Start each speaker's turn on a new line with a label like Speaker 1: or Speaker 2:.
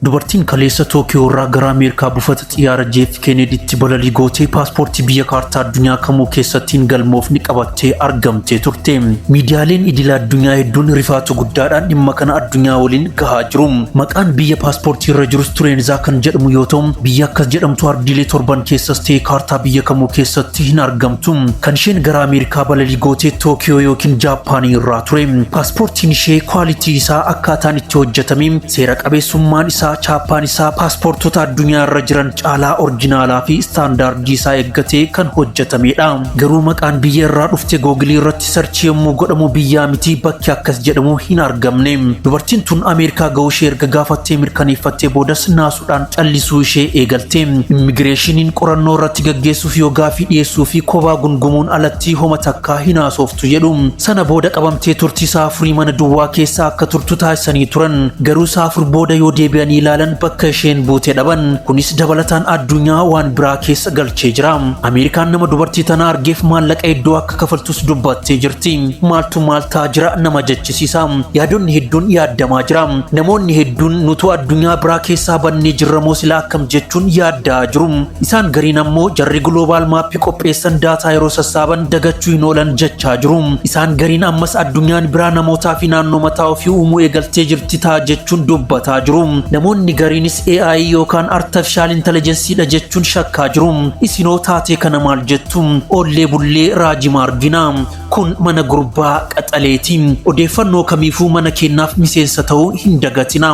Speaker 1: Dubartiin kaleessa Tookiyoo irraa gara Ameerikaa buufata xiyyaara JF Kenneditti balalii gootee paaspoortii biyya kaartaa addunyaa kamuu keessatti hin galmoofne qabattee argamtee turte. Miidiyaaleen idila addunyaa hedduun rifaatu guddaadhaan dhimma kana addunyaa waliin gahaa jiru. Maqaan biyya paaspoortii irra jirus Tureenizaa kan jedhamu yoo ta'u, biyya akkas jedhamtu ardiilee torban keessas ta'e kaartaa biyya kamuu keessatti hin argamtu. Kan isheen gara Ameerikaa balalii gootee Tookiyoo yookiin Jaappaanii irraa ture. Paaspoortiin ishee kwaalitii isaa, akkaataan itti hojjetame, seera qabeessummaan isaa, chaappaan isaa paaspoortota addunyaa irra jiran caalaa orjinaalaa fi istaandaardii isaa eeggatee kan hojjetamedha. Garuu maqaan biyya irraa dhufte Googilii irratti search yommuu godhamu biyyaa miti, bakki akkas jedhamu hin argamne. Dubartiin tun Ameerikaa ga'uu ishee erga gaafattee mirkaneeffattee boodas naasuudhaan callisuu ishee eegalte. Immigireeshiniin qorannoo irratti gaggeessuuf yoo gaafii dhiyeessuu fi kophaa gungumuun alatti homa takkaa hin haasoftu jedhu. Sana booda qabamtee turtii 4 sa'a mana duwwaa keessa akka turtu taasisanii turan. Garuu 4 sa'a booda yoo deebi'anii ilaalan bakka isheen buute dhaban. Kunis dabalataan addunyaa waan biraa keessa galchee jira. Ameerikaan nama dubartii tana argeef maallaqa hedduu akka kafaltus dubbattee jirti. Maaltu maal ta'aa jira nama jechisiisa. Yaadonni hedduun yaaddamaa jira. Namoonni hedduun nutu addunyaa biraa keessaa bannee jirra moo silaa akkam jechuun yaaddaa jiru. Isaan gariin ammoo jarri global map qopheessan data yeroo sassaaban dagachuu hin oolan jechaa jiru. Isaan gariin ammas addunyaan biraa namootaa fi naannoo mataa ofii uumuu eegaltee jirti ta'a jechuun dubbataa jiru. Namoonni gariinis AI yookaan artificial intelligence dha jechuun shakkaa jiru. Isinoo taatee kana maal jettu? Oollee bullee raajima argina. Kun mana gurbaa qaxaleeti. Odeeffannoo kamiifuu mana keenyaaf miseensa ta'uu hin dagatina.